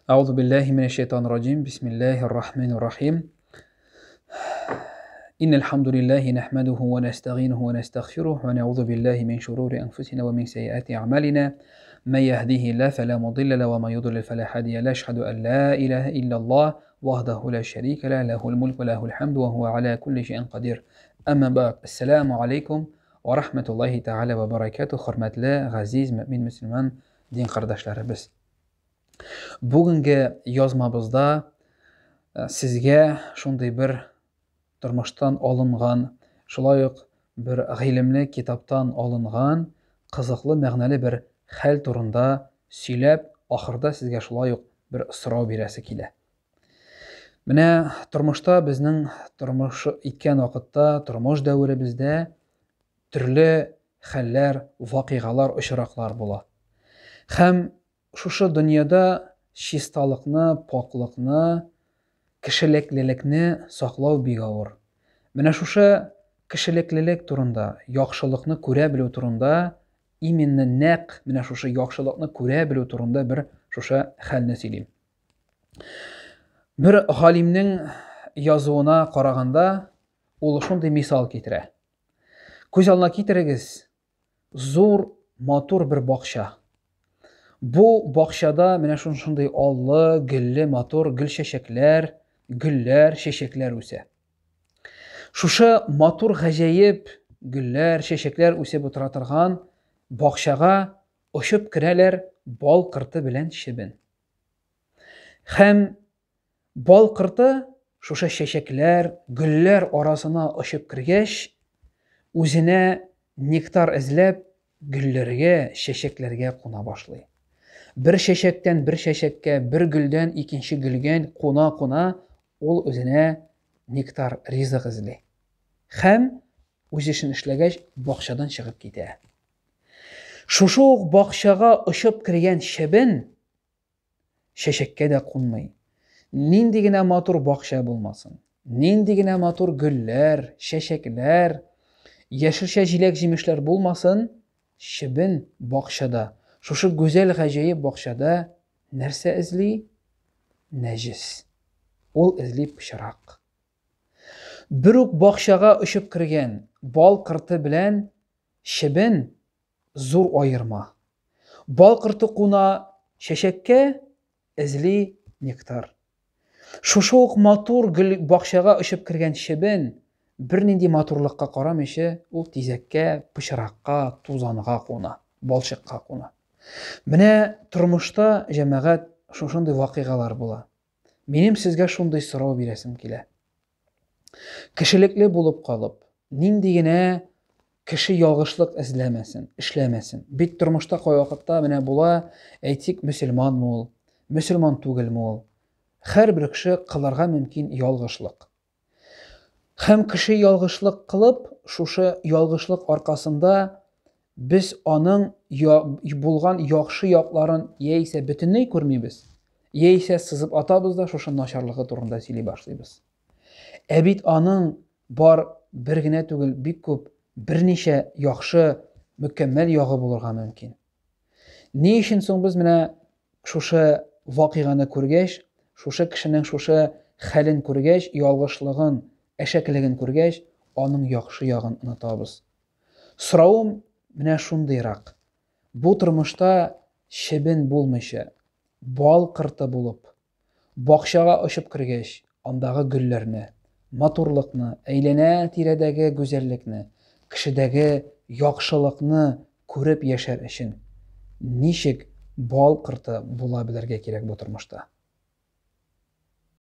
Аузу биллахи минәш шайтанир раҗим. Бисмиллахир рахманир рахим. إن الحمد لله نحمده ونستعينه ونستغفره ونعوذ بالله من شرور أنفسنا ومن سيئات أعمالنا من يهده الله فلا مضل له ومن يضلل فلا هادي له أشهد أن لا إله إلا الله وحده لا شريك له له الملك وله الحمد وهو على كل شيء قدير أما بعد السلام عليكم ورحمة الله تعالى وبركاته хөрмәтле газиз мөмин мөселман дин кардәшләребез Бүгенге язмабызда э, сезгә шундый бер тормыштан алынган, шулай ук бер гыйлемле китаптан алынган кызыклы мәгънәле бер хәл турында сөйләп, ахырда сезгә шулай ук бер сорау бирәсе килә. Менә тормышта безнең тормыш иткән вакытта, тормыш дәверебездә төрле хәлләр, вакыйгалар, очраклар була. Һәм шушы дөньяда чисталыкны, пакълыкны, кешелеклелекне саклау бик авыр. Менә шушы кешелеклелек турында, яхшылыкны күрә белү турында, именно нәкъ менә шушы яхшылыкны күрә белү турында бер шушы хәлне сөйлим. Бер галимнең язуына караганда, ул шундый мисал китерә. Күз алдына китерегез, зур, матур бер бакча. Бу бакчада менә шушындый аллы, гөлле, матур гөл чәчәкләр, гөлләр, чәчәкләр үсә. Шушы матур гаҗәеп гөлләр, чәчәкләр үсеп утыра торган бакчага очып керәләр бал кырты белән чебен. Һәм Бал корты шушы чәчәкләр, гөлләр арасына очып кергәч, үзенә нектар эзләп, гөлләргә, чәчәкләргә куна башлый. Бер чәчәктән бер чәчәккә, бер гөлдән икенче гөлгә куна-куна, ул үзенә нектар, ризык эзли. Һәм үз эшен эшләгәч, бакчадан чыгып китә. Шушы ук бакчага очып кергән чебен чәчәккә дә кунмый. Нинди генә матур бакча булмасын, нинди генә матур гөлләр, чәчәкләр, яшелчә җиләк-җимешләр булмасын, чебен бакчада, шушы гүзәл гаҗәеп бакчада нәрсә эзли? Нәҗес. Ул эзли пычрак. Бер үк бакчага очып кергән бал корты белән чебен зур аерма. Бал корты куна чәчәккә, эзли нектар. Шушы ук матур гөл бакчага очып кергән чебен, бернинди матурлыкка карамыйча, ул тизәккә, пычракка, тузанга куна, балчыкка куна. Менә тормышта, җәмәгать, шушындый вакыйгалар була. Минем сезгә шундый сорау бирәсем килә. Кешелекле булып калып, нинди генә кеше ялгышлык эзләмәсен, эшләмәсен. Бит тормышта кайвакытта менә була, әйтик, мөселманмы ул, мөселман түгелме ул. Һәрбер кеше кылырга мөмкин ялгышлык. Һәм кеше ялгышлык кылып, шушы ялгышлык аркасында без аның булган яхшы якларын яисә бөтенләй күрмибез, яисә сызып атабыз да шушы начарлыгы турында сөйли башлыйбыз. Ә бит аның бар бер генә түгел, бик күп, берничә яхшы, мөкәммәл ягы булырга мөмкин. Ни өчен соң без менә шушы вакыйганы күргәч, шушы кешенең шушы хәлен күргәч, ялгышлыгын, әшәкелеген күргәч, аның яхшы ягын онытабыз? Соравым менә шундыйрак. Бу тормышта чебен булмыйча, бал корты булып, Бакчага очып кергәч, андагы гөлләрне, матурлыкны, әйләнә-тирәдәге гүзәллекне, кешедәге яхшылыкны күреп яшәр өчен ничек бал корты була белергә кирәк бу тормышта.